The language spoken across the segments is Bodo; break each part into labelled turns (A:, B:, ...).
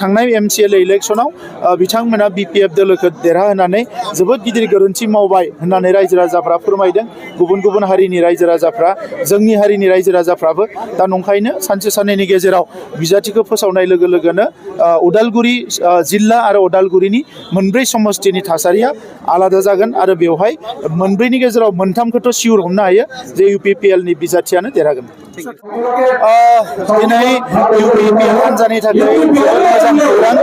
A: थांनाय MCLA इलेक्शनाव बिथांमोना BPF दोलोखौ देरहाहोनानै जोबोद गिदिर गोरोन्थि मावबाय होननानै रायजो राजाफ्रा फोरमायदों। गुबुन गुबुन हारिनि रायजो राजाफ्रा जोंनि हारिनि रायजो राजाफ्राबो दा नंखायनो सानसे साननैनि गेजेराव बिजाथिखौ फोसावनाय लोगो लोगोनो उदालगुरि जिल्ला आरो उदालगुरिनि मोनब्रै समष्टिनि थासारिया आलादा जागोन आरो बेवहाय मोनब्रैनि गेजेराव मोनथामखौथ' सिउर हमनो हायो जे UPPL नि बिजाथियानो देरहागोन। दिनै UPPL हान्जानि थाखाय जोबोद मोजां खौरां।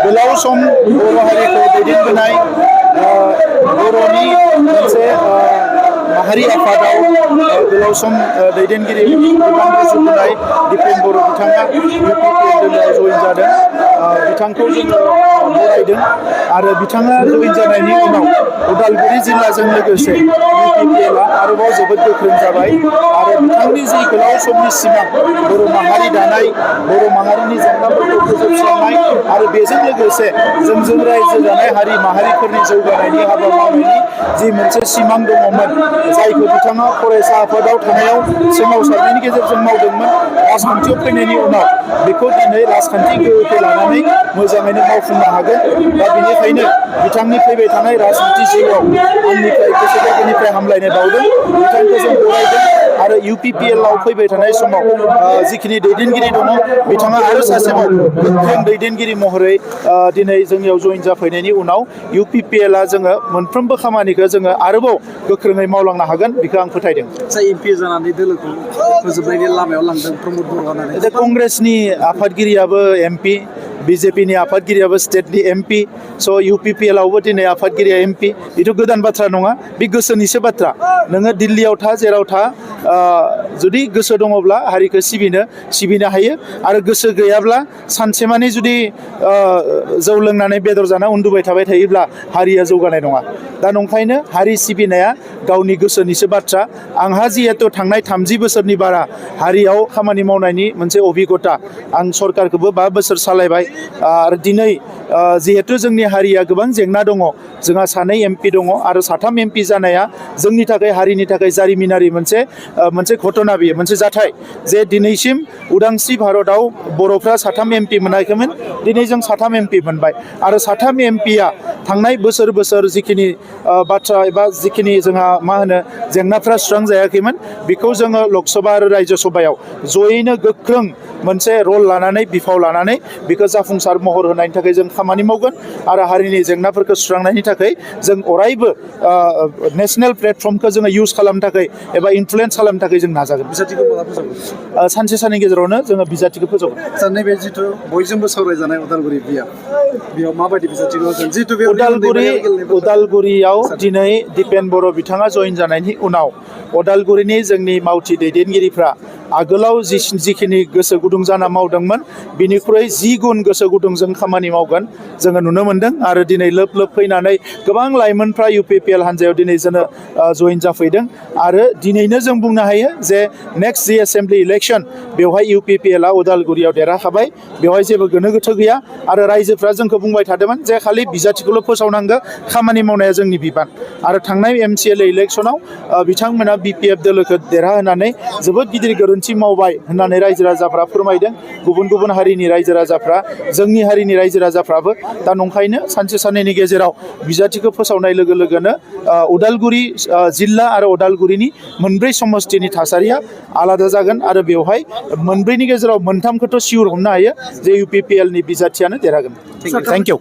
A: गोलाव सम बर' हारिखौ दैदेनबोनाय बर'नि मोनसे माहारि आफादाव गोलाव सम दैदेनगिरि बिबान रुजुनाय दिपेन बर' बिथाङा UPPL दोलोआव जयेन जादों। बिथांखौ जोङो बरायदों आरो बिथाङा जयेन जानायनि उनाव उदालगुरि जिल्लाजों लोगोसे UPPL आरोबाव जोबोद गोख्रों जाबाय आरो बिथांनि जि गोलाव समनि सिमां बर' माहारि दानाय, बर' माहारिनि जेंनाफोरखौ फोजोबस्रांनाय आरो बेजों लोगोसे जोंजों रायजो जानाय हारि माहारिफोरनि जौगानायनि हाबा मावनायनि जि मोनसे सिमां दङमोन, जायखौ बिथाङा फरायसा आफादाव थानायाव सोमावसारनायनि गेजेरजों मावदोंमोन, राजखान्थियाव फैनायनि उनाव बेखौ दिनै राजखान्थि गोहोखौ लानानै मोजाङैनो मावफुंनो हागोन। दा बेनिखायनो बिथांनि फैबाय थानाय राजखान्थि जिउआव आंनिफ्राय गोसो गोरबोनिफ्राय हामलायनाय बावदों। बिथांखौ जों बरायदों आरो UPPL आव फैबाय थानाय समाव जिखिनि दैदेनगिरि दङ बिथाङा आरो सासेबाव गोख्रों दैदेनगिरि महरै दिनै जोंनियाव जयेन जाफैनायनि उनाव UPPL जोङो मोनफ्रोमबो खामानिखौ जोङो आरोबाव गोख्रोङै मावलांनो हागोन बेखौ आं फोथायदों।
B: MP जानानै दोलोखौ फोजोबनायनि लामायाव लांदों प्रमद बर' होननानै।
A: कंग्रेसनि आफादगिरियाबो MP, BJPनि आफादगिरियाबो स्टेटनि MP, स' UPPL आवबो दिनै आफादगिरिया MP। बेथ' गोदान बाथ्रा नङा, बे गोसोनिसो बाथ्रा। नोङो दिल्लीयाव था जेराव था जुदि गोसो दङब्ला हारिखौ सिबिनो हायो आरो गोसो गैयाब्ला सानसेमानि जुदि जौ लोंनानै बेदर जाना उन्दुबाय थाबाय थायोब्ला हारिया जौगानाय नङा। दा नंखायनो हारि सिबिनाया गावनि गोसोनिसो बाथ्रा। आंहा जिहेतु थांनाय 30 बोसोरनि बारा हारियाव खामानि मावनायनि मोनसे अभिगता, आं सरकारखौबो 5 बोसोर सालायबाय आरो दिनै जिहेतु जोंनि हारिया गोबां जेंना दङ, जोंहा 2 MP दङ आरो 3 MP जानाया जोंनि थाखाय हारिनि थाखाय जारिमिनारि मोनसे घटना, बियो मोनसे जाथाय जे दिनैसिम उदांस्रि भारतआव बर'फ्रा 3 MP मोनाखैमोन, दिनै जों 3 MP मोनबाय आरो 3 MPया थांनाय बोसोर जिखिनि बाथ्रा एबा जिखिनि जोंहा जेंनाफ्रा सुस्रांजायाखैमोन बेखौ जोङो लकसभा आरो राज्य सभायाव जयैनो गोख्रों मोनसे रल लानानै बिफाव लानानै बेखौ जाफुंसार महर होनायनि थाखाय जों खामानि मावगोन आरो हारिनि जेंनाफोरखौ सुस्रांनायनि थाखाय जों अरायबो नेशनेल प्लेटफर्मखौ जोङो इउज खालामनो थाखाय एबा इनफ्लुयेन्स खालामनो थाखाय जों नाजागोन।
B: बिजाथिखौ माला फोजोबगोन?
A: सानसे साननि गेजेरावनो जोङो बिजाथिखौ फोजोबगोन।
B: नैबे जिथु बयजोंबो सावरायजानाय उदालगुरि बेयाव माबायदि बिजाथिखौ होगोन? जितु
A: उदालगुरियाव दिनै दिपेन बर' बिथाङा जयेन जानायनि उनाव उदालगुरिनि जोंनि मावथि दैदेनगिरिफ्रा आगोलाव जिखिनि गोसो गुदुं जाना मावदोंमोन बिनिख्रुइ 10 गुन गोसो गुदुंजों खामानि मावगोन जोङो नुनो मोन्दों आरो दिनै लोब फैनानै गोबां लाइमोनफ्रा UPPL हान्जायाव दिनै जोङो जयेन जाफैदों आरो दिनैनो जों बुंनो हायो जे नेक्स्ट जि एसेम्बलि इलेक्शन बेवहाय UPPL उदालगुरियाव देरहाखाबाय, बेवहाय जेबो गोनो गोथो गैया आरो रायजोफ्रा जोंखौ बुंबाय थादोंमोन जे खालि बिजाथिखौल' फोसावनांगौ, खामानि मावनाया जोंनि बिबान। आरो थांनाय MCLA इलेक्शनाव बिथांमोना BPF दोलोखौ देरहाहोनानै जोबोद गिदिर गोरोन्थि मावबाय होननानै रायजो राजाफ्रा फोरमायदों। गुबुन गुबुन हारिनि रायजो राजाफ्रा जोंनि हारिनि रायजो राजाफ्राबो दा नंखायनो सानसे साननैनि गेजेराव बिजाथिखौ फोसावनाय लोगो लोगोनो उदालगुरि जिल्ला आरो उदालगुरिनि मोनब्रै समष्टिनि थासारिया आलादा जागोन आरो बेवहाय मोनब्रैनि गेजेराव मोनथामखौथ' सिउर हमनो हायो जे UPPL नि बिजाथियानो देरहागोन। Thank you.